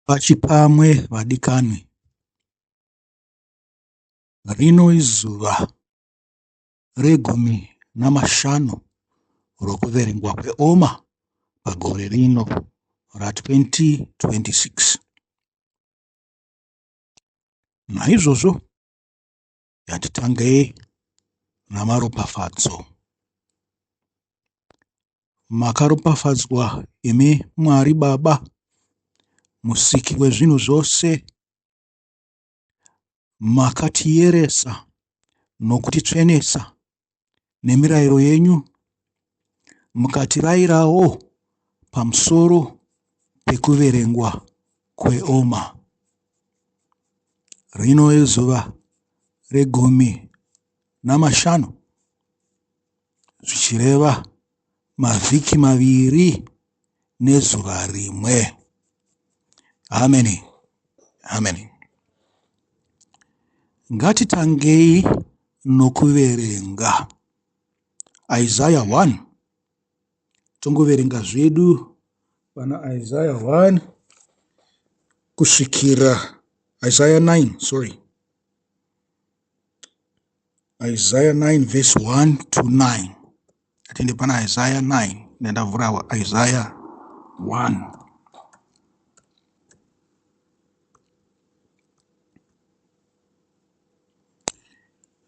Pachipamwe vadikanwi. Rino izuva regumi namashanu rokuverengwa kweOma pagore rino ra 2026. Naizvozvo ngatitangei namaropafadzo. Makaropafadzwa imi Mwari Baba, Musiki wezvinhu zvose. Makatiyeresa nokutitsvenesa nemirayiro yenyu, mukatirayirawo pamusoro pekuverengwa kweOma. Rino izuva regumi namashanu, zvichireva mavhiki maviri nezuva rimwe. Ameni. Ameni. Ngatitangei nokuverenga Isaya 1. Tongoverenga zvedu pana Isaya 1 kusvikira Isaya 9, sorry. Isaiah 9 verse 1 to 9. Atende pana Isaiah 9 ndandavhura Isaiah 1.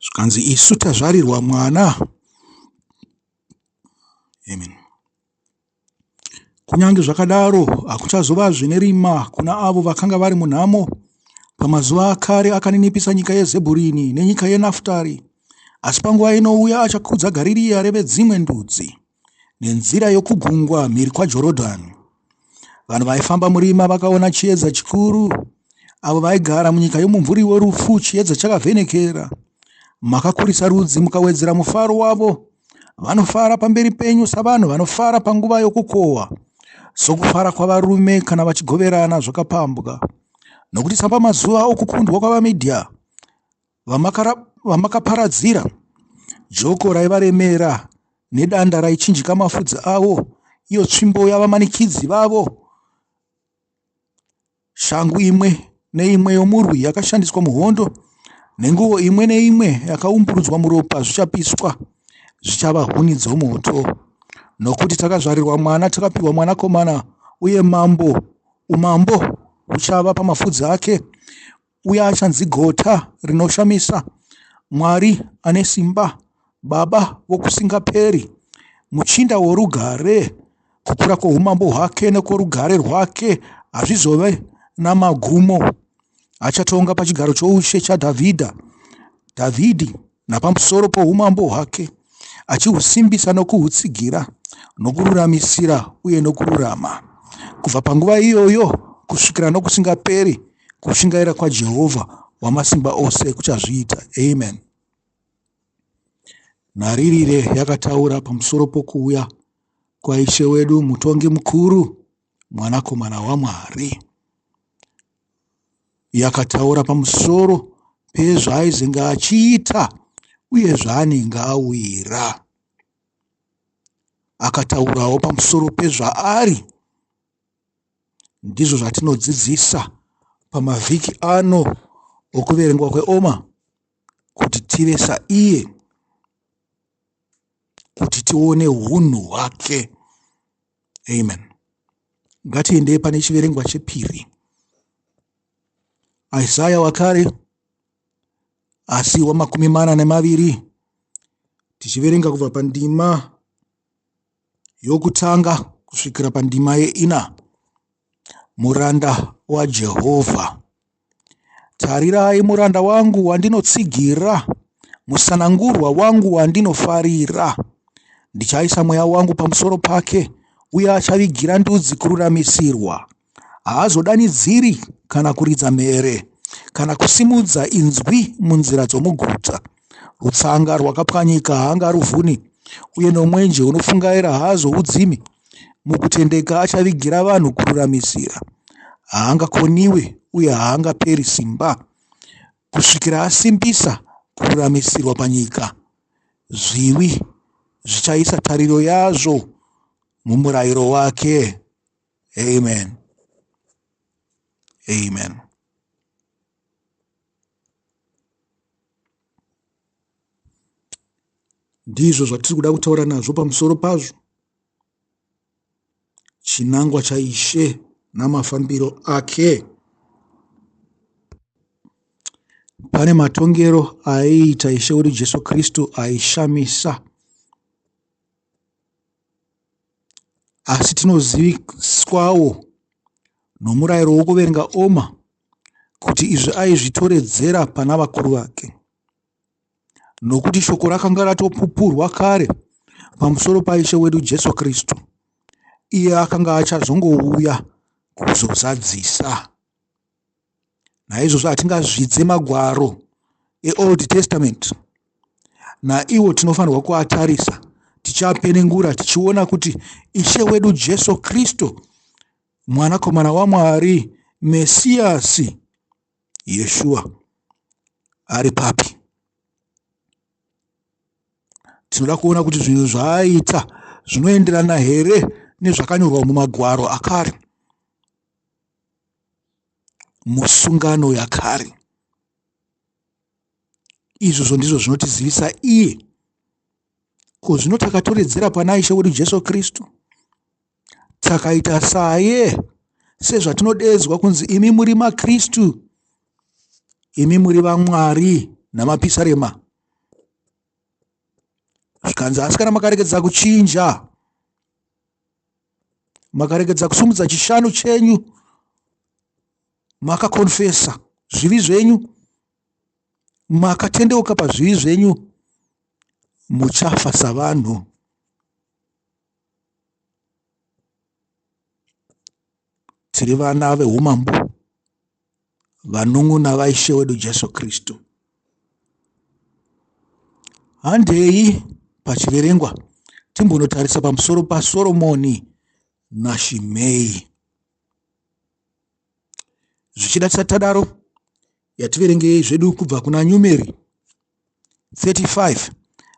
Zvikanzi isu tazvarirwa mwana. Amen. Kunyange zvakadaro, hakuchazovazve nerima kuna avo vakanga vari munhamo. Pamazuva akare akaninipisa nyika yeZebhurini nenyika yeNaftari, asi panguva inouya achakudza Garirea revedzimwe ndudzi nenzira yokugungwa mhiri kwaJorodhani. Vanhu vaifamba murima vakaona chiedza chikuru, avo vaigara munyika yomumvuri werufu chiedza chakavhenekera. Makakurisa rudzi mukawedzera mufaro wavo. Vanofara pamberi penyu savanhu vanofara panguva yokukohwa, sokufara kwavarume kana vachigoverana zvakapambwa. Nokuti sapamazuva okukundwa kwavaMidhia vamakaparadzira, joko raivaremera nedanda raichinjika mafudzi avo, iyo tsvimbo yavamanikidzi vavo. Shangu imwe neimwe yomurwi yakashandiswa muhondo nenguvo imwe neimwe yakaumburudzwa muropa zvichapiswa, zvichava huni dzomoto. Nokuti takazvarirwa mwana, takapiwa mwanakomana, uye mambo umambo huchava pamafudzi ake. Uye achanzi Gota Rinoshamisa, Mwari ane simba, Baba vokusingaperi, Muchinda worugare. Kukura kwoumambo hwake nekworugare rwake hazvizove namagumo. Achatonga pachigaro choushe chaDhavhidha, Dhavhidhi, napamusoro poumambo hwake, achihusimbisa nokuhutsigira nokururamisira uye nokururama, kubva panguva iyoyo kusvikira nokusingaperi. Kushingaira kwaJehovha Wamasimba Ose kuchazviita. Amen. Nharirire yakataura pamusoro pokuuya kwaIshe wedu, Mutongi Mukuru, Mwanakomana waMwari. Yakataura pamusoro pezvaaizenge achiita uye zvaanenge auyira. Akataurawo pamusoro pezvaari. Ndizvo zvatinodzidzisa pamavhiki ano okuverengwa kweOma kuti tive saiye, kuti tione hunhu hwake. Amen. Ngatiendei pane chiverengwa chepiri. Isaya wakare asi wamakumi mana nemaviri tichiverenga kubva pandima yokutanga kusvikira pandima yeina. Muranda waJehovha. Tarirai muranda wangu wandinotsigira, musanangurwa wangu wandinofarira. Ndichaisa mweya wangu pamusoro pake, uye achavigira ndudzi kururamisirwa. Haazodanidziri kana kuridza mhere kana kusimudza inzwi munzira dzomuguta. Rutsanga rwakapwanyika haangaruvhuni, uye nomwenje unopfungaira haazoudzimi. Mukutendeka achavigira vanhu kururamisira. Haangakoniwi uye haangaperi simba, kusvikira asimbisa kururamisirwa panyika. Zviwi zvichaisa tariro yazvo mumurayiro wake. Amen. Ndizvo zvatiri kuda kutaura nazvo pamusoro pazvo. Chinangwa chaIshe namafambiro ake. Pane matongero aiita Ishe wedu Jesu Kristu aishamisa. Asi tinoziviswawo nomurayiro wokuverenga oma kuti izvi aizvitoredzera pana vakuru vake. Nokuti shoko rakanga ratopupurwa kare pamusoro paIshe wedu Jesu Kristu. Iye akanga achazongouya kuzozadzisa. Naizvozvo hatingazvidze magwaro eOld Testament. Naiwo tinofanirwa kuatarisa tichiapenengura tichiona kuti Ishe wedu Jesu Kristu mwanakomana waMwari Mesiyasi Yeshua ari papi. Tinoda kuona kuti zvinhu zvaaiita zvinoenderana here nezvakanyorwa mumagwaro akare musungano yakare. Izvozvo ndizvo zvinotizivisa iye. Ko zvino takatoredzera pana Ishe wedu Jesu Kristu. Takaita saye sezvatinodeedzwa kunzi imi muri maKristu, imi muri vaMwari namapisarema. Zvikanzi asi kana makaregedza kuchinja, makaregedza kusumudza chishanu chenyu, makakonfesa zvivi zvenyu, makatendeuka pazvivi zvenyu, muchafa savanhu. Tiri vana veumambo, vanun'una vaIshe wedu Jesu Kristu. Handei pachiverengwa timbonotarisa pamusoro paSoromoni naShimei. Zvichida tisati tadaro, yativerengei zvedu kubva kuna Numeri 35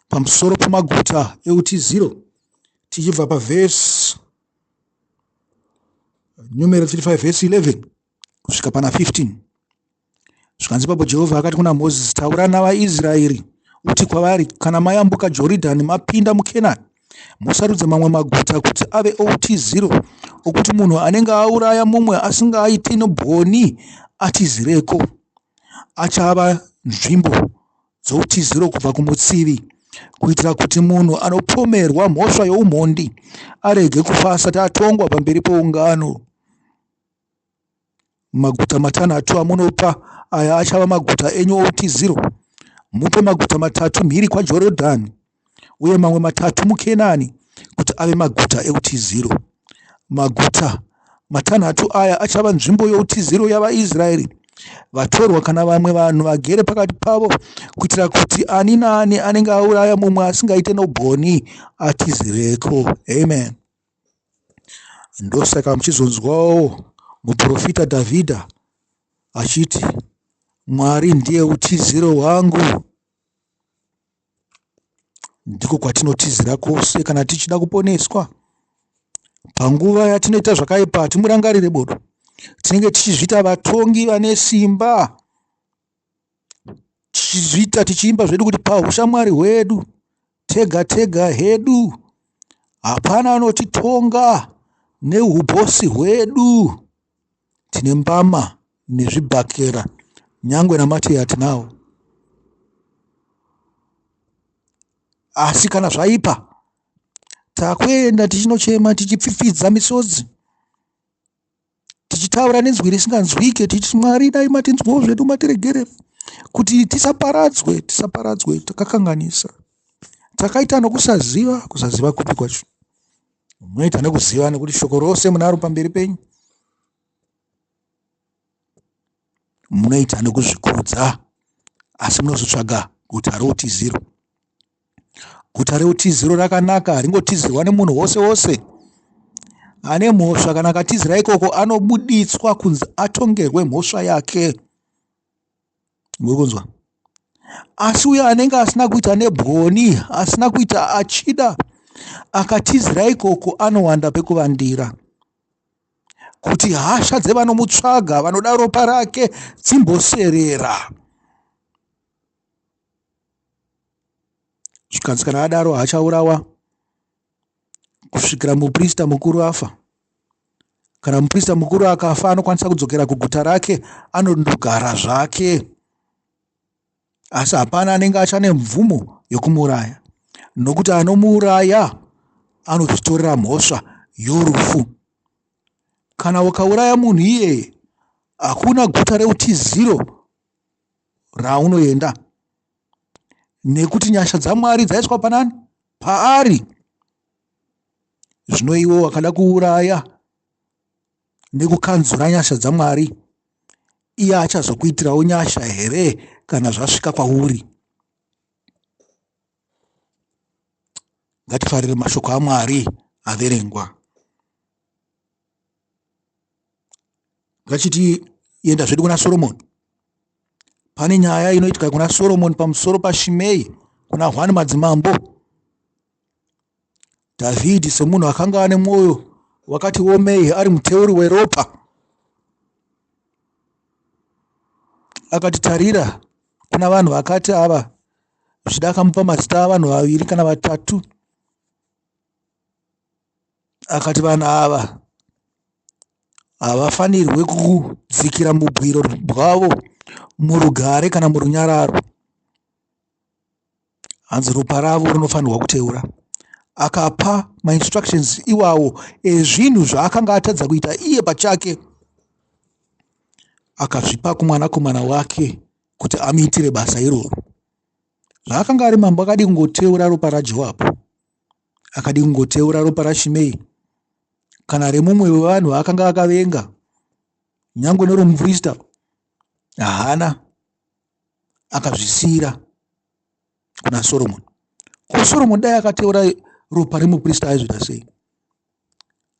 pamusoro pemaguta eutiziro tichibva pavhesi Numeri 35 vhesi 11 kusvika pana 15. Zvikanzi ipapo Jehovha akati kuna Mozisi, taura navaIsraeri uti kwavari, kana mayambuka Joridhani mapinda muKenani, musarudze mamwe maguta kuti ave outiziro, okuti munhu anenge auraya mumwe asingaiti nobwoni atizireko. Achava nzvimbo dzoutiziro kubva kumutsivi, kuitira kuti munhu anopomerwa mhosva youmhondi arege kufa asati atongwa pamberi peungano. Maguta matanhatu amunopa aya achava maguta enyu outiziro. Mupe maguta matatu mhiri kwaJorodhani uye mamwe matatu muKenani kuti ave maguta eutiziro. Maguta matanhatu aya achava nzvimbo youtiziro yavaIsraeri, vatorwa kana vamwe vanhu vagere pakati pavo, kuitira kuti ani naani anenge auraya mumwe asingaite nobwoni atizireko. Amen. Ndosaka muchizonzwawo muprofita Dhavhidha achiti, Mwari ndiye utiziro hwangu. Ndiko kwatinotizira kwose kana tichida kuponeswa. Panguva yatinoita zvakaipa hatimurangarire bodo. Tinenge tichizviita vatongi vane simba. Tichizviita tichiimba zvedu kuti pahushamwari hwedu tega tega hedu hapana anotitonga neubhosi hwedu. Tine mbama nezvibhakera nyangwe namateya tinawo. Asi kana zvaipa takuenda tichinochema tichipfipfidza misodzi tichitaura nenzwi risinganzwike tichiti Mwari dai matinzwawo zvedu matiregerera kuti tisaparadzwe, tisaparadzwe takakanganisa. Takaita nokusaziva, kusaziva kupi kwacho? Munoita nekuziva nekuti shoko rose munaro pamberi penyu. Munoita nekuzvikudza asi munozotsvaga guta routiziro. Guta reutiziro rakanaka haringotizirwa nemunhu wose wose. Ane mhosva kana akatizira ikoko anobuditswa kunzi atongerwe mhosva yake. Muri kunzwa? Asi uyo anenge asina kuita nebwoni, asina kuita achida, akatizira ikoko anowanda pekuvandira. Kuti hasha dzevanomutsvaga vanoda ropa rake dzimboserera. Zvikanzi kana adaro haachaurawa kusvikira muprista mukuru afa. Kana muprista mukuru akafa anokwanisa kudzokera kuguta rake anondogara zvake. Asi hapana anenge achane mvumo yokumuuraya nokuti anomuuraya anozvitorera mhosva yorufu. Kana ukauraya munhu iyeye hakuna guta reutiziro raunoenda nekuti nyasha dzaMwari dzaiswa panani? Paari. Zvino iwe wakada kuuraya nekukanzura nyasha dzaMwari, iye achazokuitirawo nyasha here kana zvasvika kwauri? Ngatifarire mashoko aMwari averengwa. Ngachiti enda zvedu kuna Soromoni. Pane nyaya inoitika kuna Soromoni pamusoro paShimei kuna 1 Madzimambo. Dhavhidhi semunhu akanga ane mwoyo wakati omei ari muteuri weropa akati tarira kuna vanhu vakati ava zvichida akamupa mazita avanhu vaviri kana vatatu akati vanhu ava havafanirwe kudzikira mubwiro bwavo murugare kana murunyararo. Hanzi ropa ravo rinofanirwa kuteura. Akapa mainstructions iwawo ezvinhu zvaakanga atadza kuita iye pachake, akazvipa kumwanakomana wake kuti amuitire basa iroro. Zvaakanga ari mambo akadii kungoteura ropa raJoabhu, akadii kungoteura ropa raShimei kana remumwe wevanhu vaakanga akavenga, nyangwe neromuprista haana, akazvisiyira kuna Soromoni. Ko Soromoni dai akateura ropa remuprista aizoita sei?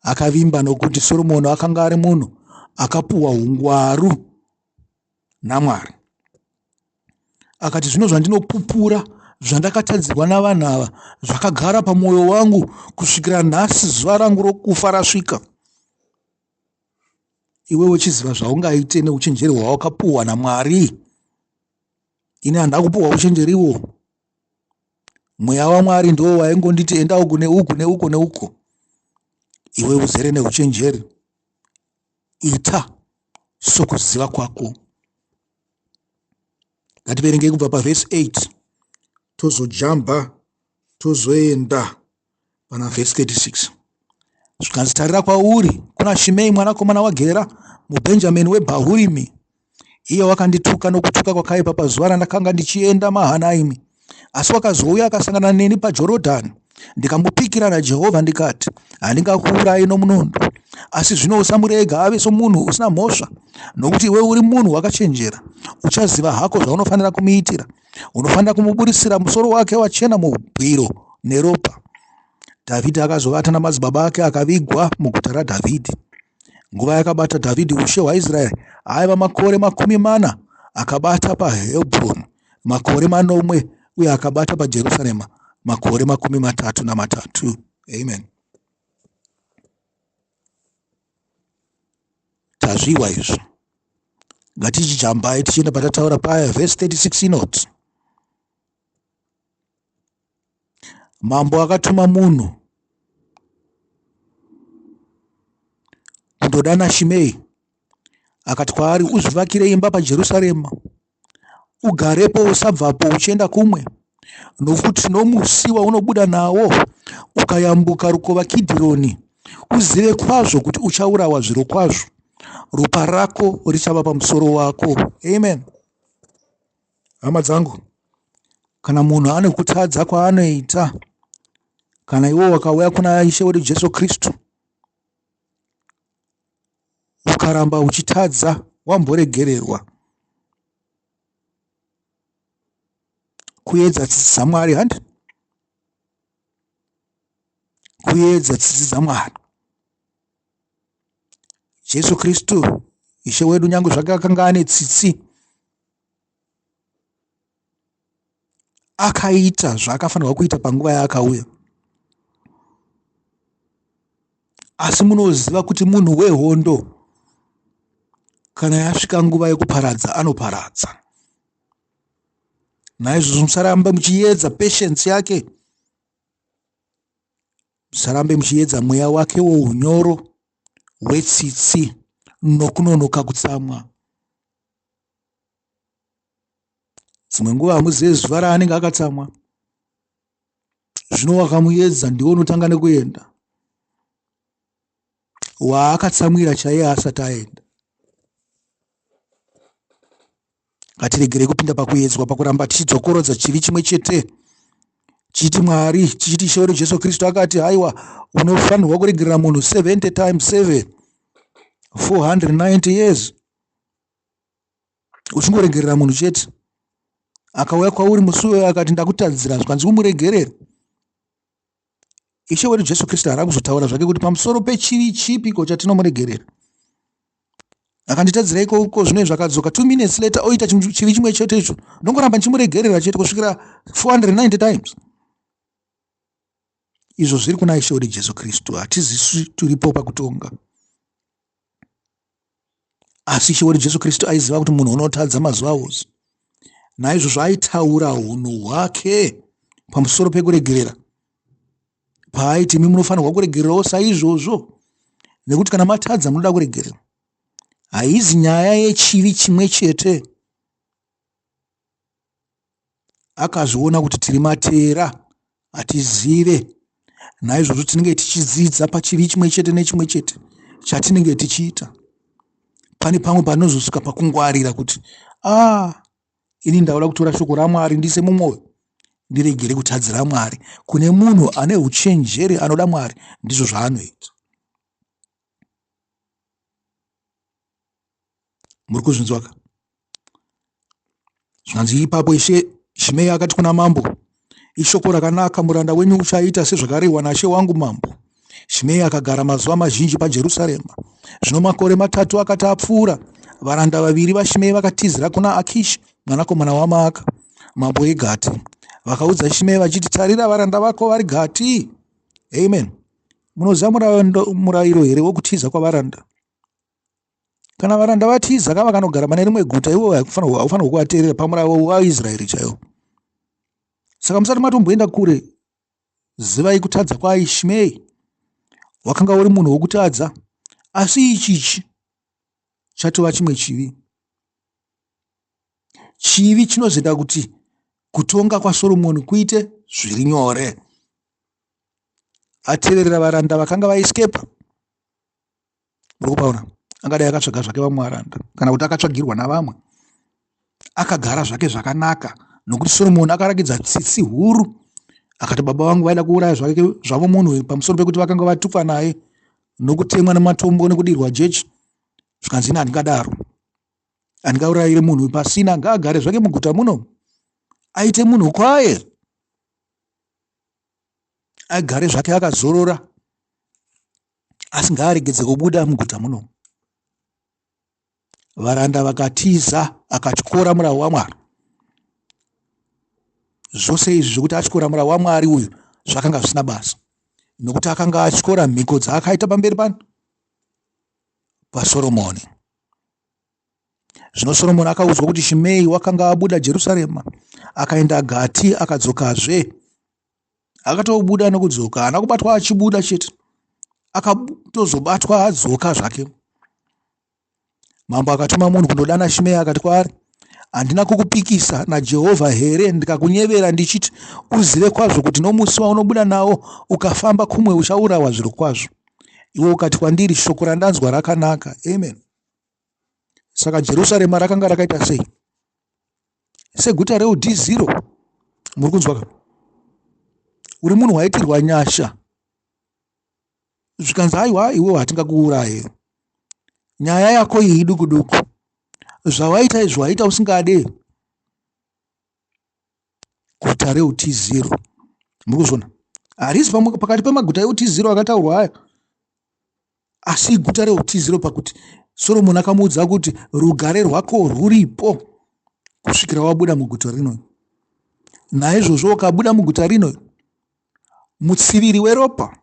Akavimba nokuti Soromoni akanga ari munhu akapuhwa ungwaru naMwari. Akati zvino zvandinopupura zvandakatadzirwa navanhu ava zvakagara pamwoyo wangu kusvikira nhasi zuva rangu rokufa rasvika. Iwe uchiziva zvaungaite neuchenjeri hwawakapuhwa naMwari. Ini handina kupuhwa uchenjeriwo. Mweya waMwari ndiwo waingonditi enda uku neuku neuko neuko. Iwe uzere neuchenjeri. Ita sokuziva kwako. Ngativerengei kubva pavhesi 8 tozojamba tozoenda pana vhesi 36. Zvikanzi tarira kwauri kuna Shimei mwanakomana waGera muBhenjamini weBhahurimi. Iye wakandituka nokutuka kwakaipa pazuva randakanga ndichienda Mahanaimi. Asi wakazouya akasangana neni paJorodhani. Ndikamupikira naJehovha ndikati, handingakuurayi nomunondo. Asi zvino usamurega ave somunhu usina mhosva, nokuti iwe uri munhu wakachenjera. Uchaziva hako zvaunofanira kumuitira. Unofanira kumuburisira musoro wake wachena mubwiro neropa. Dhavhidhi akazovata namadzibaba ake akavigwa muguta raDhavhidhi. Nguva yakabata Dhavhidhi ushe hwaIsraeri aiva makore 40, akabata paHebhuroni makore 7 uye akabata paJerusarema makore 33. Amen. Tazviwa izvo. Ngatichijambai tichienda patataura paya vhesi 36 inoti mambo akatuma munhu kundodana Shimei akati kwaari uzvivakire imba paJerusarema ugarepo usabvapo uchienda kumwe nokuti nomusi waunobuda nawo ukayambuka rukova Kidhironi uzive kwazvo kuti uchaurawa zvirokwazvo ropa rako richava pamusoro wako. Amen. Hama dzangu, kana munhu ane kutadza kwaanoita, kana iwe wakauya kuna Ishe wedu Jesu Kristu ukaramba uchitadza wamboregererwa, kuedza tsitsi dzaMwari handi kuedza tsitsi dzaMwari. Jesu Kristu Ishe wedu nyange zvake akanga ane tsitsi akaita zvaakafanirwa kuita panguva yaakauya. Asi munoziva kuti munhu wehondo kana yasvika nguva yekuparadza anoparadza. Naizvozvo musarambe muchiedza patience yake, musarambe muchiedza mweya wake wounyoro, wetsitsi nokunonoka kutsamwa. Dzimwe nguva hamuzive zuva raanenge akatsamwa. Zvino wakamuedza ndiwe unotanga nekuenda. Waakatsamwira chaiye asati aenda. Ngatiregerei kupinda pakuedzwa pakuramba tichidzokorodza chivi chimwe chete. Tichiti Mwari, tichiti Ishe wedu Jesu Kristu akati, haiwa, unofanirwa kuregerera munhu 70 times 7, 490 years. Uchingoregerera munhu chete. Akauya kwauri musi uyoyo akati ndakutadzira, zvikanzi umuregerere. Ishe wedu Jesu Kristu haana kuzotaura zvake kuti pamusoro pechivi chipiko chatinomuregerera. Akanditadzira ikoko zvino izvi akadzoka 2 minutes later oita chivi chimwe chete icho, ndongoramba ndichimuregerera chete kusvikira 490 times. Izvo zviri kuna Ishe wedu Jesu Kristu, hatizisu tiripo pakutonga. Asi Ishe wedu Jesu Kristu aiziva kuti munhu unotadza mazuva ose. Naizvozvo aitaura hunhu hwake pamusoro pekuregerera. Paaiti imi munofanirwa kuregererawo saizvozvo, nekuti kana matadza munoda kuregerera. Haizi nyaya yechivi chimwe chete. Akazviona kuti tiri matera, hatizive. Naizvozvo tinenge tichidzidza pachivi chimwe chete nechimwe chete chatinenge tichiita. Pane pamwe panozosvika pakungwarira kuti ah, ini ndauda kutora shoko raMwari ndiise mumwoyo, ndiregere kutadzira Mwari. Kune munhu ane uchenjeri anoda Mwari, ndizvo zvaanoita. Muri kuzvinzwa ka? Zvanzi ipapo Ishe Shimei akati kuna mambo, ishoko rakanaka, muranda wenyu uchaita sezvakarehwa nashe wangu mambo. Shimei akagara mazuva mazhinji paJerusarema. Zvino makore matatu akati apfuura, varanda vaviri vaShimei vakatizira kuna Akishi mwanakomana waMaaka, mambo weGati. Vakaudza Shimei vachiti, tarira, varanda vako vari Gati. Amen. Munoziva murayiro here wokutiza kwavaranda? Kana varanda vatiza ka vakanogara pane rimwe guta, ivo haufanirwa kuvateerera pamurayiro waIsraeri chaiwo. Saka musati matomboenda kure, zivai kutadza kwaIshimei. Wakanga uri munhu wokutadza, asi ichichi chatova chimwe chivi. Chivi chinozoita kuti kutonga kwaSoromoni kuite zviri nyore. Ateverera varanda vakanga vaescape. Muri kupaona, angadai akatsvaga zvake vamwe varanda, kana kuti akatsvagirwa navamwe. Akagara zvake zvakanaka, nokuti Soromoni akarakidza tsitsi huru. Akati baba vangu vaida kuuraya zvake zvavo munhu pamusoro pekuti vakanga vatukwa naye nokutemwa nematombo nekudirwa jechi. Zvikanzi ini handingadaro, handingaurayire munhu pasina, ngaagare zvake muguta muno aite munhu kwaye, agare zvake akazorora, asi ngaaregedze kubuda muguta muno. Varanda vakatiza, akatyora murau waMwari. Zvose izvi zvekuti atyora murau waMwari uyu zvakanga zvisina basa, nokuti akanga atyora mhiko dzaakaita pamberi pano paSoromoni. Zvino Soromoni akaudzwa kuti Shimei wakanga abuda Jerusarema akaenda Gati, akadzokazve. Akatobuda nokudzoka, haana kubatwa achibuda chete, akatozobatwa adzoka zvake. Mambo akatuma munhu kundodana Shimei, akati kwaari, handina kukupikisa naJehovha here ndikakunyevera ndichiti, uzive kwazvo kuti nomusi waunobuda nawo ukafamba kumwe uchaurawa zvirokwazvo? Iwe ukati kwandiri, shoko randanzwa rakanaka. Amen. Saka Jerusarema rakanga rakaita sei? Seguta reudhiziro. Muri kunzwa ka? Uri munhu waitirwa nyasha, zvikanzi aiwa, iwewe hatingakuuraye, nyaya yako iyi iduku duku, zvawaita izvi waita usingade. Guta reutiziro, muri kuzviona, harisi pakati pemaguta eutiziro akataurwa aya, asi iguta reutiziro pakuti Soromoni akamuudza kuti rugare rwako rwuripo kusvikira wabuda muguta rino. Naizvozvo ukabuda muguta rino, mutsiviri weropa,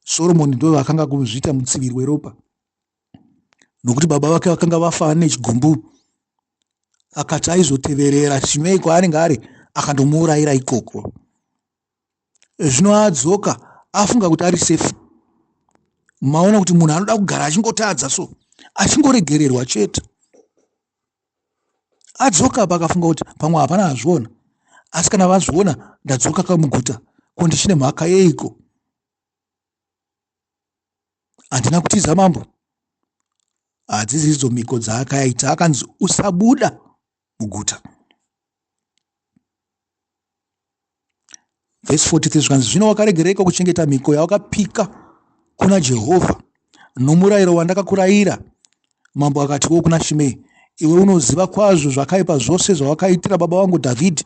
Soromoni ndo vakanga kuzviita mutsiviri weropa, nokuti baba vake vakanga vafa nechigumbu. Akati aizoteverera Shimei kwaanenge ari akandomuurayira ikoko. Zvino adzoka afunga kuti ari safe. Maona kuti munhu anoda kugara achingotadza so achingoregererwa chete. Adzoka apa akafunga kuti pamwe hapana azviona, asi kana vazviona ndadzoka kamuguta, ko ndichine mhaka yeiko? Handina kutiza mambo. Hadzisi idzo mhiko dzaakaita, akanzi usabuda muguta. Vhesi 43 zvikanzi, zvino wakaregereiko kuchengeta mhiko yawakapika kuna Jehovha nomurayiro wandakakurayira? Mambo akatiwo kuna Shimei, iwe unoziva kwazvo zvakaipa zvose zvawakaitira baba vangu Dhavhidhi,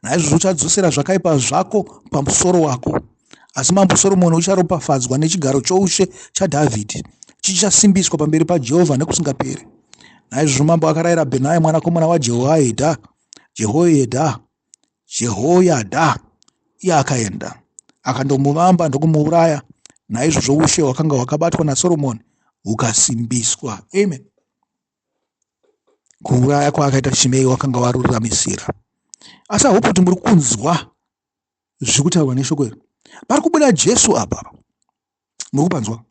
naizvozvo uchadzosera zvakaipa zvako pamusoro wako. Asi mambo Soromoni ucharopafadzwa nechigaro choushe chaDhavhidhi, chichasimbiswa pamberi paJehovha nekusingaperi. Naizvozvo mambo akarayira Bhenaya mwanakomana waJehoyadha, Jehoyadha, Jehoyadha, iye akaenda akandomuvamba ndokumuuraya. Naizvozvo ushe hwakanga hwakabatwa naSoromoni hukasimbiswa. Amen. Kuuraya kwaakaita Shimei wakanga waruramisira. Asi hope kuti muri kunzwa zviri kutaurwa neshoko iri. Pari kubuda Jesu apa. Muri kupanzwa?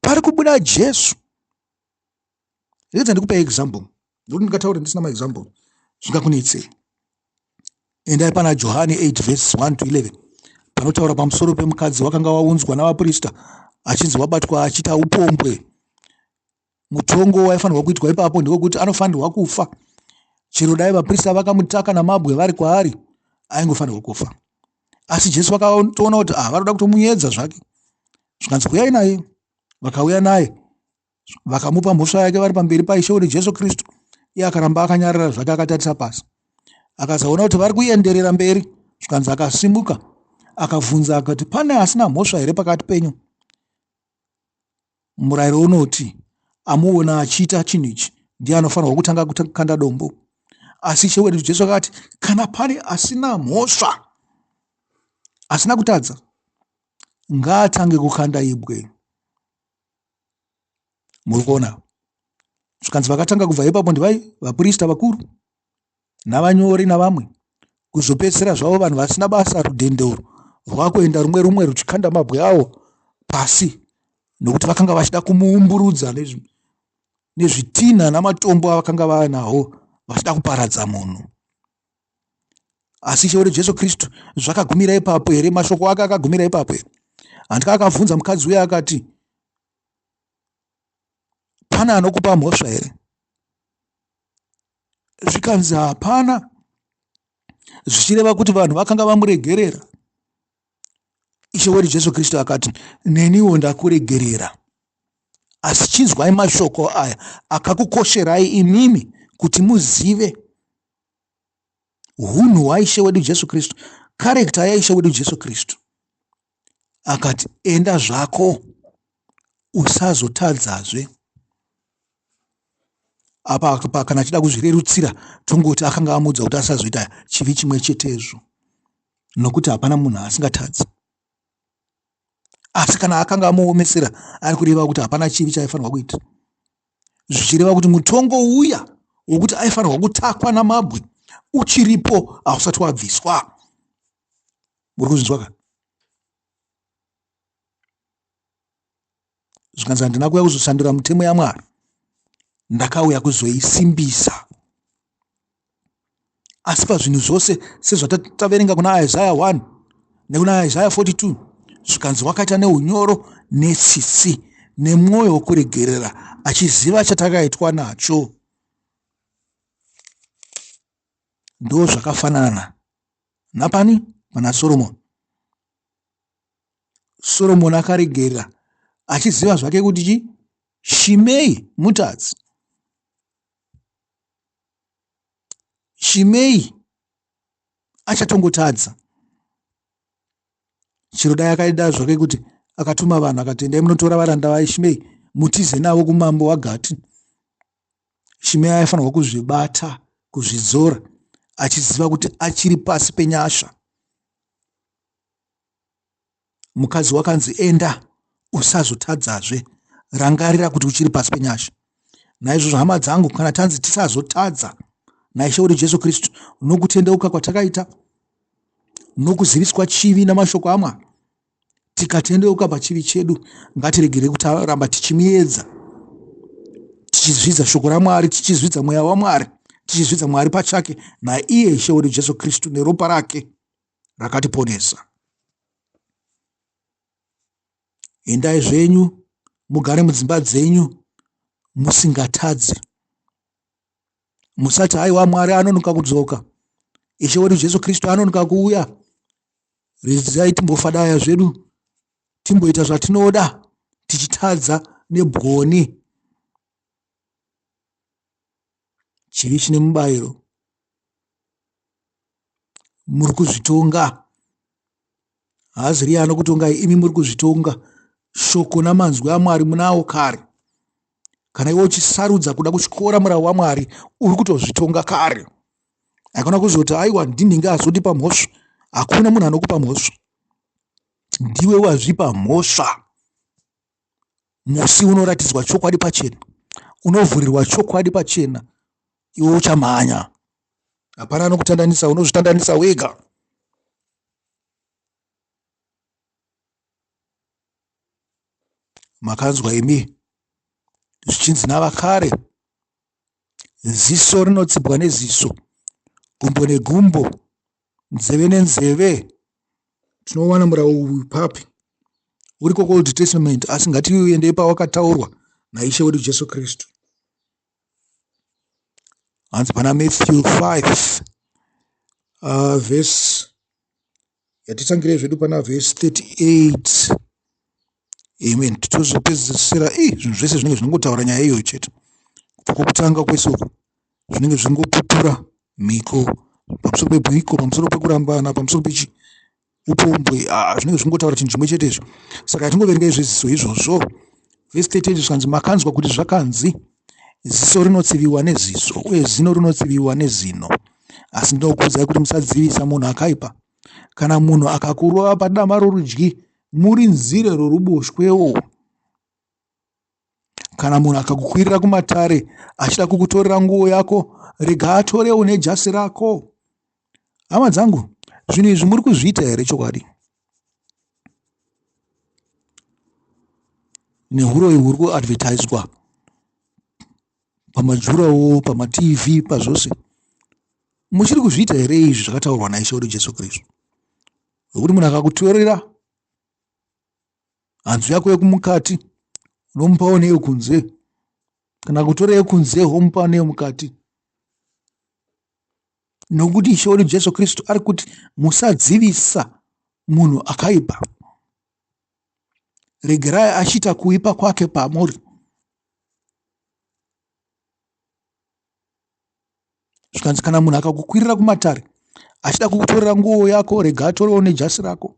Pari kubuda Jesu. Regedza ndikupe example. Ndokuti ndikataura ndisina maexample zvingakunetsei. Endai pana Johani 8 verse 1 to 11 panotaura pamusoro pemukadzi wakanga waunzwa navaprista achinzi wabatwa achiita upombwe. Mutongo waifanirwa kuitwa ipapo ndewekuti anofanirwa kufa. Chero dai vaprista vakamutaka namabwe vari kwaari, aingofanirwa kufa. Asi Jesu vakatoona kuti ah, vanoda kutomuedza zvake. Zvikanzi huyai naye. Vakauya naye vakamupa mhosva yake vari pamberi paIshe wedu Jesu Kristu. Iye akaramba akanyarara zvake akatarisa pasi. Akazoona kuti vari kuenderera mberi, zvikanzi akasimuka akabvunza akati, pane asina mhosva here pakati penyu? Murayiro unoti amuona achiita chinhu ichi ndiye anofanirwa kutanga kukanda dombo. Asi Ishe wedu Jesu akati, kana pane asina mhosva, asina kutadza, ngaatange kukanda ibwe. Muri kuona? Zvikanzi vakatanga kubva ipapo ndivai vaprista vakuru navanyori navamwe kuzopedzisira zvavo vanhu vasina basa rudhende urwu rwakuenda rumwe rumwe ruchikanda mabwe awo pasi nokuti vakanga vachida kumuumburudza nezvitinha namatombo avakanga vanawo vachida kuparadza munhu. Asi Ishe wedu Jesu Kristu zvakagumira ipapo here? Mashoko ake akagumira ipapo here? Handika akabvunza mukadzi uya akati, pane anokupa mhosva here? Zvikanzi hapana, zvichireva kuti vanhu vakanga vamuregerera. Ishe wedu Jesu Kristu akati, neniwo ndakuregerera. Asi chinzwai mashoko aya akakukosherai imimi kuti muzive hunhu hwaIshe wedu Jesu Kristu, karekta yaIshe wedu Jesu Kristu. Akati, enda zvako usazotadzazve. Apa kana achida kuzvirerutsira tongoti akanga amuudza kuti asazoita chivi chimwe chetezvo, nokuti hapana munhu asingatadzi. Asi kana akanga amuomesera ari kureva kuti hapana chivi chaaifanirwa kuita, zvichireva kuti mutongo uya wokuti aifanirwa kutakwa namabwe uchiripo, hausati wabviswa. Muri kuzvinzwa ka? Zvikanzi handina kuuya kuzosandura mitemo yaMwari, ndakauya kuzoisimbisa. Asi pazvinhu zvose sezvatataverenga kuna Isaya 1 nekuna Isaya 42, zvikanzi wakaita neunyoro netsitsi nemwoyo wokuregerera, achiziva chatakaitwa nacho. Ndo zvakafanana napani pana Soromoni. Soromoni akaregerera achiziva zvake kuti chi Shimei mutadzi. Shimei achatongotadza. Chero dai akaida zvake kuti akatuma vanhu akati endai munotora varanda vaShimei mutize navo kumambo waGati. Shimei aifanirwa kuzvibata, kuzvidzora achiziva kuti achiri pasi penyasha. Mukadzi wakanzi enda usazotadzazve, rangarira kuti uchiri pasi penyasha. Naizvozvo hama dzangu, kana tanzi tisazotadza, naIshe wedu Jesu Kristu nokutendeuka kwatakaita nokuziviswa chivi namashoko aMwari tikatendeuka pachivi chedu ngatiregerei kutaramba tichimuedza tichizvidza shoko raMwari tichizvidza mweya waMwari tichizvidza Mwari pachake naiye Ishe wedu Jesu Kristu neropa rake rakatiponesa. Endai zvenyu mugare mudzimba dzenyu musingatadzi. Musati haiwa Mwari anonoka kudzoka. Ishe wedu Jesu Kristu anonoka kuuya. Regai timbofadaya zvedu timboita zvatinoda tichitadza nebwoni. Chivi chine mubayiro. Muri kuzvitonga. Haaziriye anokutongai imi muri kuzvitonga. Shoko namanzwi aMwari munawo kare. Kana iwe uchisarudza kuda kutyora murau waMwari uri kutozvitonga kare. Hakuna kuzoti aiwa ndinhingi azondipa mhosva. Hakuna munhu anokupa mhosva. Ndiwe wazvipa mhosva. Musi unoratidzwa chokwadi pachena, unovhurirwa chokwadi pachena, iwe uchamhanya. Hapana anokutandanisa, unozvitandanisa wega. Makanzwa imi zvichinzi navakare, ziso rinotsibwa neziso, gumbo negumbo, nzeve nenzeve. Tinowana murau uyu papi? Uriko kuOld Testament, asi ngatiuendei pawakataurwa naIshe wedu Jesu Kristu. Hanzi pana Matthew 5 verse yatitangirei zvedu pana verse 38. Amen. Tozopedzisira zvinhu zvese zvinenge zvinongotaura nyaya iyoyo chete. Kubva kwokutanga kwese uku zvinenge zvingopupura mhiko pamusoro pemhiko, pamusoro pekurambana, pamusoro pechi upombwe, zvinenge zvingotaura chinhu chimwe chete izvo. Saka hatingoverengai zveziso izvozvo. Verse 38 zvikanzi makanzwa kuti zvakanzi ziso rinotsiviwa neziso uye zino rinotsiviwa nezino. Asi ndinokuudzai kuti musadzivisa munhu akaipa. Kana munhu akakurova padama rorudyi, murinzire roruboshwewo. Kana munhu akakukwirira kumatare achida kukutorera nguo yako, rega atorewo nejasi rako. Hama dzangu, zvinhu izvi muri kuzviita here chokwadi? Nehuroyi huri kuadvertiswa pamajurawo, pamaTV, pazvose. Muchiri kuzviita here izvi zvakataurwa naIshe wedu Jesu Kristu? Nokuti munhu akakutorera hanzu yako yekumukati unomupawo neyekunze, kana kutora yekunze womupa neyemukati. Nokuti Ishe wedu Jesu Kristu ari kuti musadzivisa munhu akaipa, regerai achiita kuipa kwake pamuri. Zvikanzi kana munhu akakukwirira kumatare achida kukutorera nguo yako, rega atorewo nejasi rako.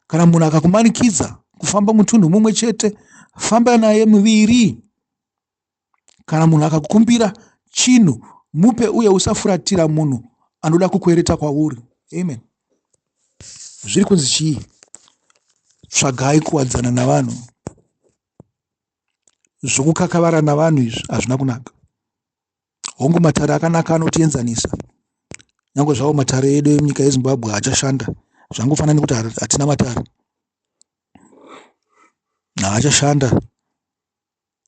Kana munhu akakumanikidza kufamba mutunhu mumwe chete, famba naye muviri. Kana munhu akakukumbira chinhu, mupe uye usafuratira munhu anoda kukwereta kwauri. Amen. Zviri kunzi chii? Tsvagai kuwadzana navanhu. Zvokukakavara navanhu izvi hazvina kunaka. Hongu matare akanaka anotienzanisa. Nyangwe zvavo matare edu emunyika yeZimbabwe haachashanda. Zvangofanana nekuti hatina matare. Haachashanda.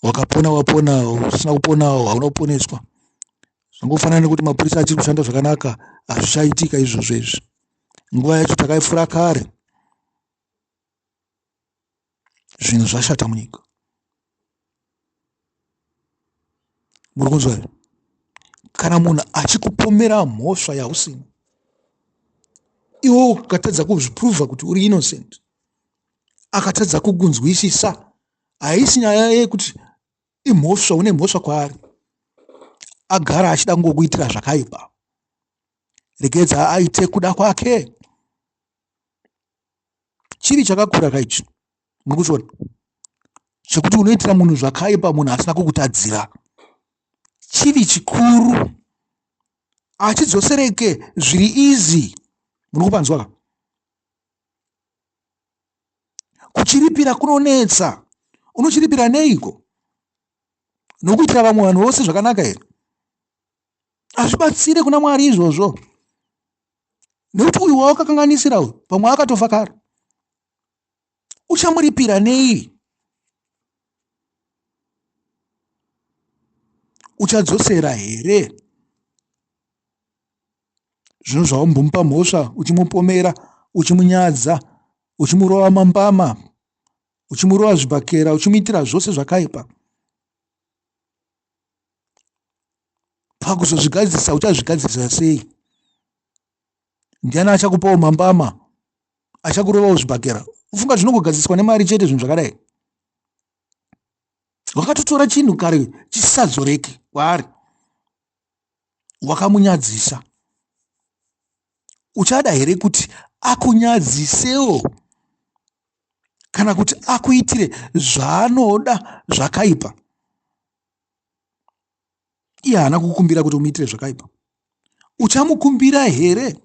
Wakapona wapona, usina kupona hauna kuponeswa. Zvangofanana nekuti mapurisa achiri kushanda zvakanaka, hazvichaitika izvozvo izvi. Nguva yacho takaipfuura kare. Zvinhu zvashata munyika. Muri kunzwa here? Kana munhu achikupomera mhosva yausina, iwe ukatadza kuzvipruvha kuti uri innocent, akatadza kukunzwisisa, haisi nyaya yekuti imhosva, une mhosva kwaari, agara achida kungokuitira zvakaipa. Regedza aite kuda kwake. Chivi chakakura kaichi, muri kuchiona, chekuti unoitira munhu zvakaipa munhu asina kukutadzira. Chivi chikuru, hachidzosereke zviri easy. Muri kupanzwa ka? Kuchiripira kunonetsa. Unochiripira neiko? Nokuitira vamwe vanhu vose zvakanaka here? Hazvibatsire kuna Mwari izvozvo, nekuti uyu wawakakanganisira uyu pamwe akatofa kare. Uchamuripira nei? Uchadzosera here zvino zvaumbomupa mhosva, uchimupomera, uchimunyadza, uchimurova mambama, uchimurova zvibhakera, uchimuitira zvose zvakaipa? Pakuzozvigadzirisa uchazvigadzirisa sei? Ndiani achakupawo mambama, achakurovawo zvibhakera? Ufunga zvinongogadziriswa nemari chete zvinhu zvakadai? Wakatotora chinhu kare chisisadzoreke kwaari, wakamunyadzisa. Uchada here kuti akunyadzisewo kana kuti akuitire zvaanoda zvakaipa? Iye haana kukumbira kuti umuitire zvakaipa. Uchamukumbira here?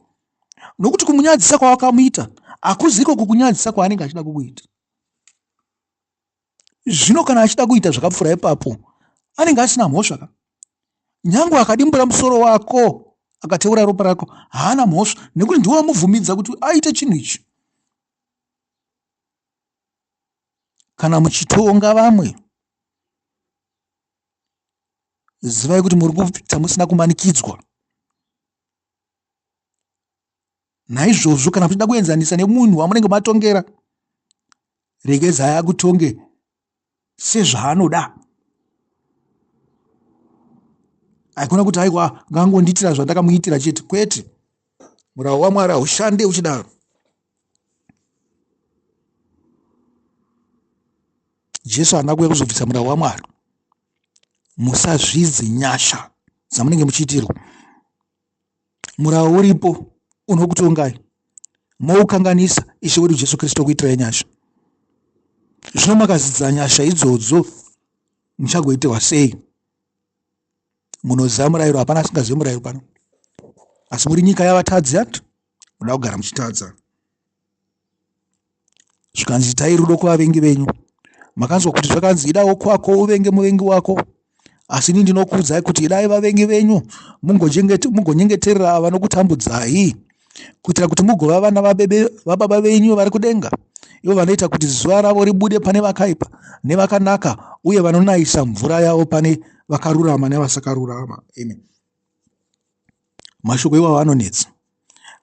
Nokuti kumunyadzisa kwawakamuita hakuziko kukunyadzisa kwaanenge achida kukuita. Zvino kana achida kuita zvakapfuura ipapo, anenge asina mhosva ka. Nyange akadimbura musoro wako akateura ropa rako, haana mhosva, nekuti ndiwe wamubvumidza kuti aite chinhu ichi. Kana muchitonga vamwe, zivai kuti muri kuita musina kumanikidzwa. Naizvozvo kana muchida kuenzanisa nemunhu wamunenge matongera, regedzai akutonge sezvaanoda. Haikona kuti aiwa ngangondiitira zvandakamuitira chete, kwete. Murau waMwari haushande uchidaro. Jesu haana kuuya kuzobvisa murau waMwari. Musazvidze nyasha dzamunenge muchiitirwa. Murau uripo unokutongai, moukanganisa. Ishe wedu Jesu Kristu okuitirai nyasha. Zvino makazidza nyasha idzodzo, muchagoitirwa sei? Munoziva murayiro, hapana asingazivi murayiro pano, asi muri nyika yavatadzi, ati muda kugara muchitadza. Zvikanzi, itai rudo kuvavengi venyu. Makanzwa kuti zvakanzi, idawo kwako uvenge muvengi wako. Asi ini ndinokuudzai kuti idai vavengi venyu, mugonyengeterera vanokutambudzai, kuitira kuti mugova vana vababa venyu vari kudenga. Ivo vanoita kuti zuva ravo ribude pane vakaipa nevakanaka, uye vanonayisa mvura yavo pane vakarurama nevasakarurama. Amen. Mashoko iwawo anonetsa.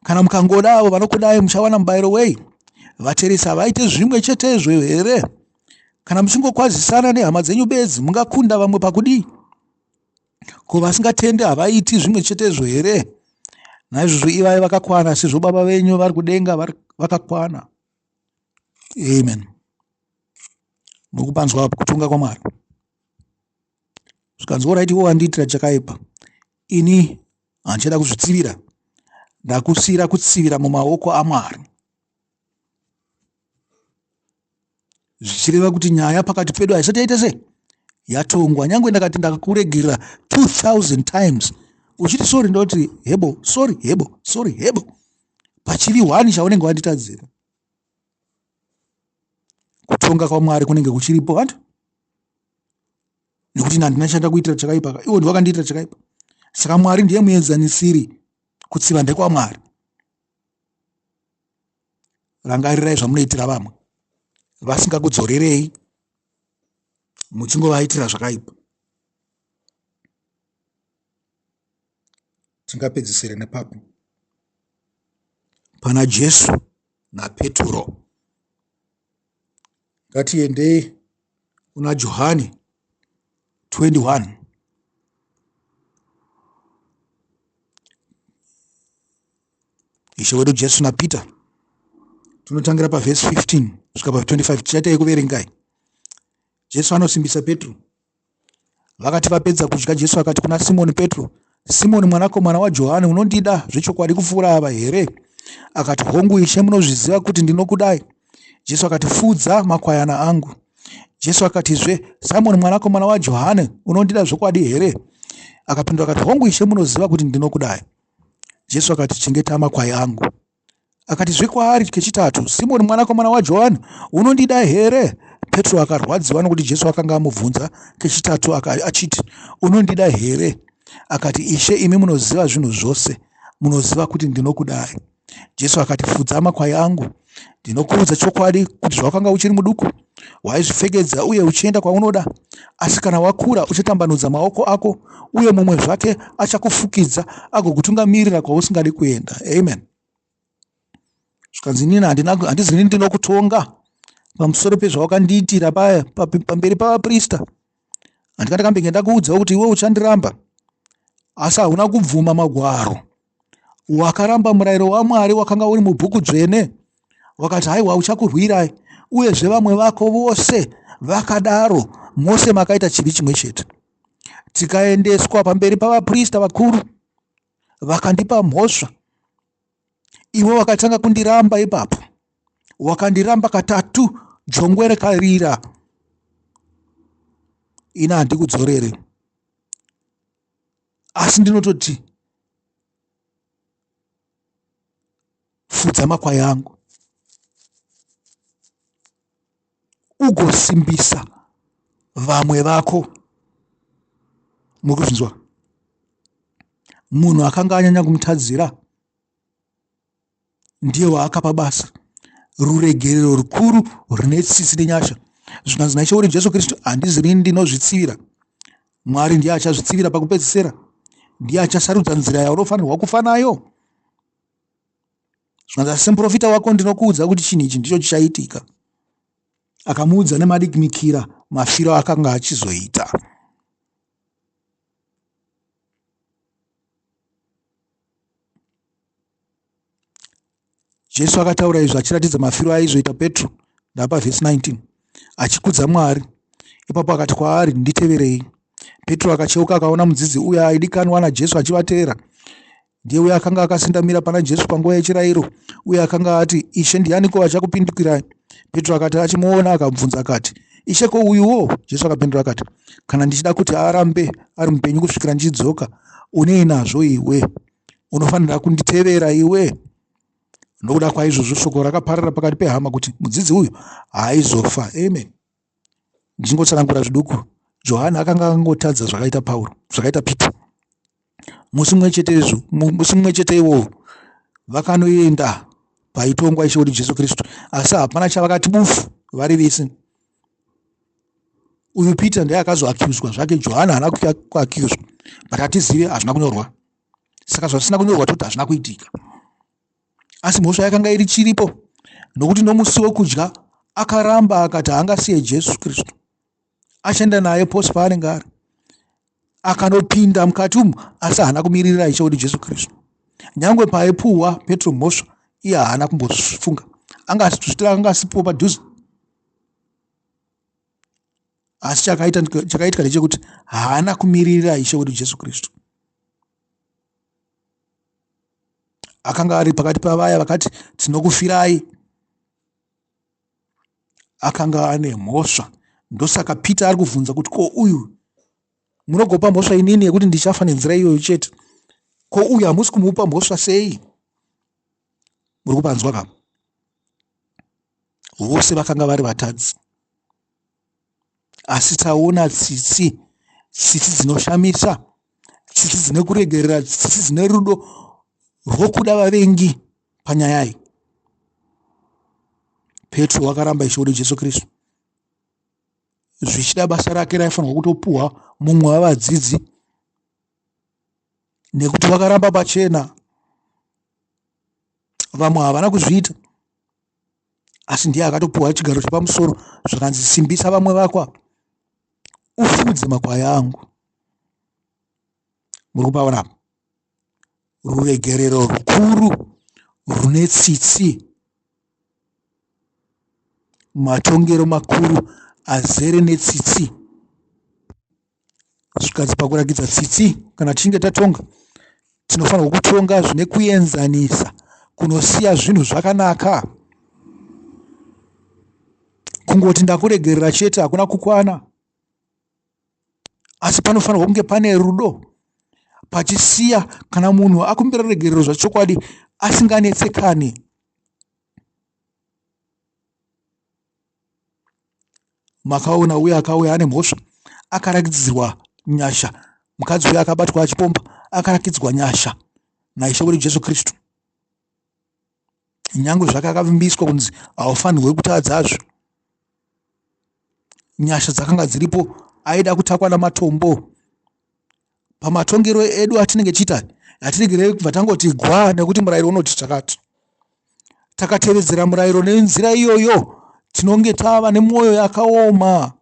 Kana mukangoda avo vanokudai, muchawana mubayiro wei? Vateresi havaite zvimwe chetezvo here? Kana muchingokwazisana nehama dzenyu bedzi, mungakunda vamwe pakudii? Ko vasingatendi havaiti zvimwe chetezvo here? Naizvozvo ivai vakakwana sezvo Baba venyu vari kudenga vakakwana. Amen. Muri kupanzwa apo kutonga kwaMwari. Zvikanzi, orit, iwe wandiitira chakaipa, ini handichada kuzvitsivira, ndakusiyira kutsivira mumaoko aMwari. Zvichireva kuti nyaya pakati pedu haisati yaita sei, yatongwa. Nyange ndakati ndakakuregerera 2000 times, uchiti sorry, ndoti hebo sorry, hebo sorry, hebo, pachiri one chaunenge wanditadzira, kutonga kwaMwari kunenge kuchiripo vantu, nekuti ini handina chandakuitira chakaipa, iwo ndiwakandiitira chakaipa. Saka Mwari ndiye muenzanisiri, kutsiva ndekwaMwari. Rangarirai zvamunoitira vamwe vasingakudzorerei, muchingovaitira zvakaipa. Tingapedzisire nepapi? Pana Jesu naPeturo. Ngatiendei kuna Johani 21. Ishe wedu Jesu naPeter. Tinotangira pavhesi 15 kusvika pa 25. Tichaita yekuverengai. Jesu anosimbisa Petro. Vakati vapedza kudya, Jesu akati kuna Simoni Petro, Simoni mwanakomana waJohani, unondida zvechokwadi kupfuura ava here? Akati, Hongu, Ishe, munozviziva kuti ndinokudai. Jesu akati, Fudza makwayana angu. Jesu akatizve, Simoni mwanakomana waJohani, unondida zvokwadi here? Akapindura akati, Hongu, Ishe, munoziva kuti ndinokudai. Jesu akati, Chengeta makwai angu. Akatizve kwaari kechitatu, Simoni mwanakomana waJohani, unondida here? Petro akarwadziwa nokuti Jesu akanga amubvunza kechitatu achiti, Unondida here? Akati, Ishe, imi munoziva zvinhu zvose, munoziva kuti ndinokudai. Jesu akati, Fudza makwai angu. Ndinokuudza chokwadi kuti zvawakanga uchiri muduku, waizvipfekedza uye uchienda kwaunoda. Asi kana wakura, uchatambanudza maoko ako, uye mumwe zvake achakufukidza agokutungamirira kwausingadi kuenda. Amen. Zvikanzi, inini handizi ini ndinokutonga pamusoro pezvawakandiitira paya pamberi pavaprista. Handika ndakambenge ndakuudzawo kuti iwe uchandiramba, asi hauna kubvuma magwaro. Wakaramba murayiro waMwari wakanga uri mubhuku dzvene, wakati haiwa uchakurwirai, uyezve vamwe vako vose vakadaro, mose makaita chivi chimwe chete. Tikaendeswa pamberi pavaprista vakuru, vakandipa mhosva. Iwe wakatanga kundiramba ipapo, wakandiramba katatu, jongwe rekarira. Ini handikudzorere, asi ndinototi fudza makwai angu, ugosimbisa vamwe vako. Muri kuzvinzwa? Munhu akanga anyanya kumutadzira ndiye waakapa basa, ruregerero rukuru rune tsitsi nenyasha. Zvikanzi naIshe wedu Jesu Kristu, handizi rini ndinozvitsivira, Mwari ndiye achazvitsivira pakupedzisira, ndiye achasarudza nzira yaunofanirwa kufa nayo. Zvikanzi asi semuprofita wako ndinokuudza kuti chinhu ichi ndicho chichaitika. Akamuudza nemadikimikira mafiro akanga achizoita. Jesu akataura izvi achiratidza mafiro aizoita Petro, ndapa vhesi 19, achikudza Mwari. Ipapo akati kwaari, Nditeverei. Petro akacheuka akaona mudzidzi uya aidikanwa naJesu achivatevera. Ndiye uya akanga akasendamira pana Jesu panguva yechirayiro, uye akanga ati, Ishe, ndianiko achakupindukirai? Petro akati achimuona akabvunza akati, Ishe, ko uyuwo? Jesu akapindura akati, Kana ndichida kuti arambe ari mupenyu kusvikira ndichidzoka, unei nazvo iwe? Unofanira kunditevera iwe. Nokuda kwaizvozvo shoko rakaparara pakati pehama kuti mudzidzi uyu haaizofa. Amen. Ndichingotsanangura zviduku, Johani akanga akangotadza zvakaita Pauro, zvakaita Peter. Musi mumwe chetezvo, musi mumwe chete iwowo vakanoenda paitongwa Ishe wedu Jesu Kristu, asi hapana chavakati bufu vari vese. Uyu Peter ndiye akazoaccuswa zvake, Johani haana kuaccuswa, but hatizive, hazvina kunyorwa. Saka zvasina kunyorwa toti hazvina kuitika, asi mhosva yakanga iri chiripo, nokuti nomusi wekudya akaramba akati haangasiye Jesu Kristu, achaenda naye pose paanenge ari. Akanopinda mukati umu, asi haana kumiririra Ishe wedu Jesu Kristu. Nyangwe paaipuhwa Petro mhosva, iye haana kumbofunga, anga asitozvitira, anga asipo padhuze. Asi chakaitika ndechekuti haana kumiririra Ishe wedu Jesu Kristu. Akanga ari pakati pavaya vakati tinokufirai. Akanga ane mhosva. Ndosaka Peter ari kubvunza kuti ko uyu munogopa mhosva inini yekuti ndichafa nenzira iyoyo chete, ko uyu hamusi kumupa mhosva sei? Muri kupanzwa ka? Vose vakanga vari vatadzi, asi taona tsitsi, tsitsi dzinoshamisa, tsitsi dzine kuregerera, tsitsi dzine rudo rwokuda vavengi panyaya iyi. Petro wakaramba Ishe wedu Jesu Kristu, zvichida basa rake raifanirwa kutopuhwa mumwe wavadzidzi, nekuti wakaramba pachena. Vamwe havana kuzviita, asi ndiye akatopuhwa chigaro chepamusoro, zvakanzi simbisa vamwe vako, ufudze makwai angu. Muri kupaona apa? Ruregerero rukuru rune tsitsi, matongero makuru azere netsitsi. Zvikanzi pakurakidza tsitsi, kana tichinge tatonga, tinofanirwa kutonga zvine kuenzanisa kunosiya zvinhu zvakanaka. Kungoti ndakuregerera chete hakuna kukwana, asi panofanirwa kunge pane rudo pachisiya kana munhu akumbira ruregerero zvachokwadi asinganetsekani. Makaona uye akauya ane mhosva akarakidzirwa nyasha Mukadzi uya akabatwa achipomba akarakidzwa nyasha naIshe wedu Jesu Kristu. Nyangwe zvake akavimbiswa kunzi haufanirwe kutadzazve. Nyasha dzakanga dziripo aida kutakwa namatombo. Pamatongero edu atinenge tichiita hatiregerei kubva tangoti gwa nekuti murayiro unoti zvakati. Takatevedzera murayiro nenzira iyoyo tinonge tava nemwoyo yakaoma.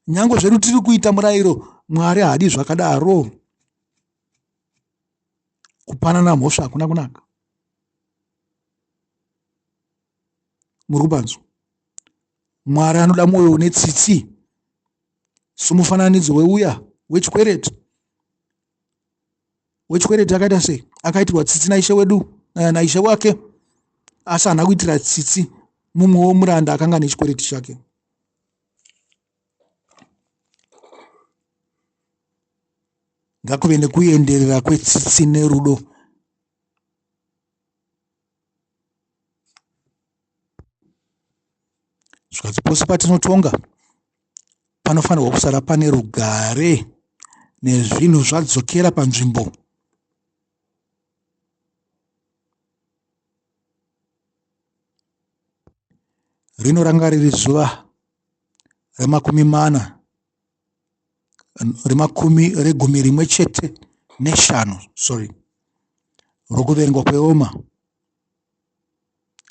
Nyangwe zvedu tiri kuita murayiro, Mwari haadi zvakadaro. Kupanana mhosva hakuna kunaka. Muri kupanzwa? Mwari anoda mwoyo une tsitsi somufananidzo weuya wechikwereti. Wechikwereti akaita sei? Akaitirwa tsitsi naishe wedu, eh, naishe wake, asi haana kuitira tsitsi mumwe womuranda akanga ane chikwereti chake. Ngakuve nekuenderera kwetsitsi nerudo. Zvikanzi pose patinotonga panofanirwa kusara pane rugare nezvinhu zvadzokera panzvimbo. Rino ranga riri zuva remakumi mana remakumi regumi rimwe chete neshanu sorry rokuverengwa kweoma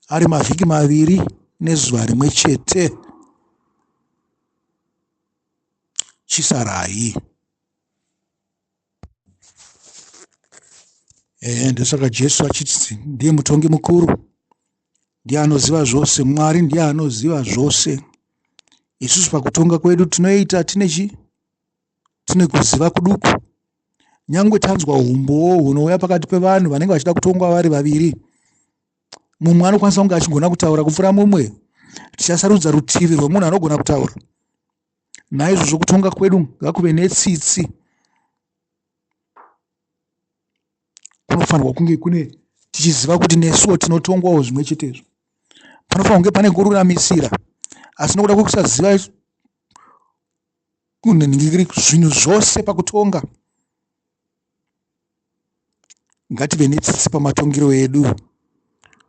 ari mavhiki maviri nezuva rimwe chete chisarai ehe ndosaka Jesu achiti ndiye mutongi mukuru ndiye anoziva zvose Mwari ndiye anoziva zvose isusu pakutonga kwedu tinoita tine chi tine kuziva kuduku nyangwe tanzwa umbowo hunouya pakati pevanhu vanenge vachida kutongwa vari vaviri mumwe anokwanisa kunge achigona kutaura kupfuura mumwe tichasarudza rutivi rwemunhu anogona kutaura naizvozvo kutonga kwedu ngakuve netsitsi kunofanirwa kunge kune tichiziva kuti nesuwo tinotongwawo zvimwe chetezvo panofanirwa kunge pane kururamisira asi nokuda kwekusaziva zvinhu zvose pakutonga ngative netsitsi pamatongero edu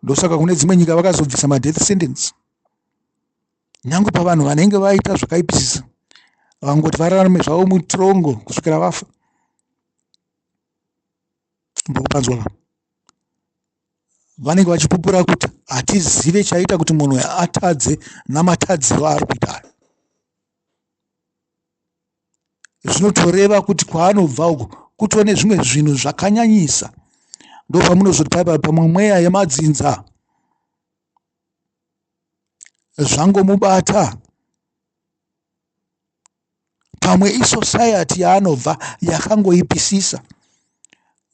ndosaka kune dzimwe nyika vakazobvisa madeath sentence nyange pavanhu vanenge vaita zvakaipisisa vangoti vararame zvavo mutirongo kusvikira vafa mbokupanzwa ka vanenge vachipupura kuti hatizive chaita kuti munhu atadze namatadziro aari kuita ayo zvinotoreva kuti kwaanobva uko kutove nezvimwe zvinhu zvakanyanyisa ndopamunozoti paipa pamwe mweya yemadzinza zvangomubata pamwe isociety yaanobva yakangoipisisa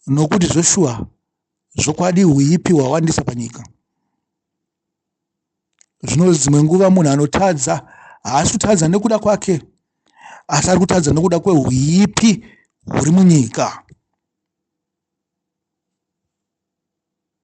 nokuti zvoshuwa zvokwadi huipi hwawandisa panyika zvino dzimwe nguva munhu anotadza haasi kutadza nekuda kwake asi ari kutadza nekuda kwehuipi huri munyika.